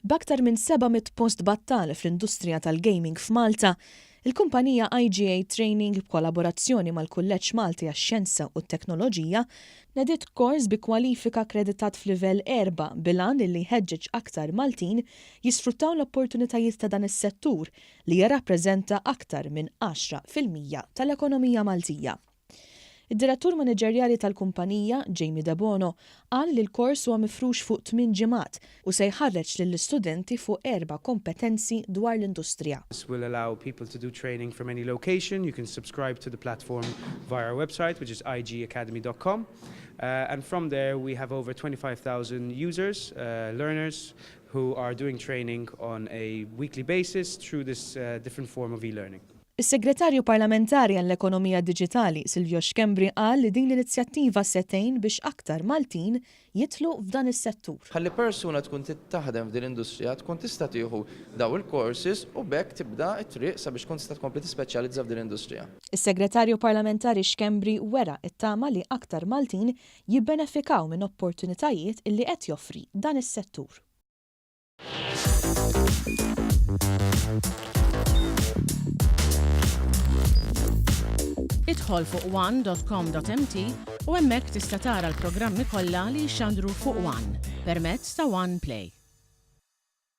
B'aktar minn 700 post battal fl-industrija tal-gaming f'Malta, il-kumpanija IGA Training b'kollaborazzjoni mal-Kulleġġ Malti għax-Xjenza u t-Teknoloġija nediet kors bi kwalifika akkreditat f'livell erba' bil-għan li jħeġġeġ aktar Maltin jisfruttaw l-opportunitajiet ta' dan is-settur li jirrappreżenta aktar minn 10% tal-ekonomija Maltija. Id-Direttur Maniġerjali tal-kumpanija, Jamie Debono, qal li l-kors huwa mifrux fuq tmien ġimgħat u se jħarreġ lill-istudenti fuq erba' kompetenzi dwar l-industrija. This will allow people to do training from any location. You can subscribe to the platform via our website, which is igacademy.com. Uh, and from there, we have over 25,000 users, uh, learners, who are doing training on a weekly basis through this uh, different form of e-learning. Is-Segretarju Parlamentari għall-Ekonomija Diġitali, Silvio Schembri qal li din l-inizjattiva se tgħin biex aktar Maltin jidħlu f'dan is-settur. Ħalli persuna tkun trid taħdem f'din l-industrija tkun tista' tieħu dawn il-courses u b'hekk tibda t-triq sabiex tkun tista' tkompli tispeċjalizza f'din l-industrija. Is-Segretarju Parlamentari Schembri wera t-tama li aktar Maltin jibbenefikaw minn opportunitajiet li qed joffri dan is-settur. Idħol fuq one.com.mt u hemmhekk tista' tara l-programmi kollha li jixxandru fuq One permezz ta' One Play.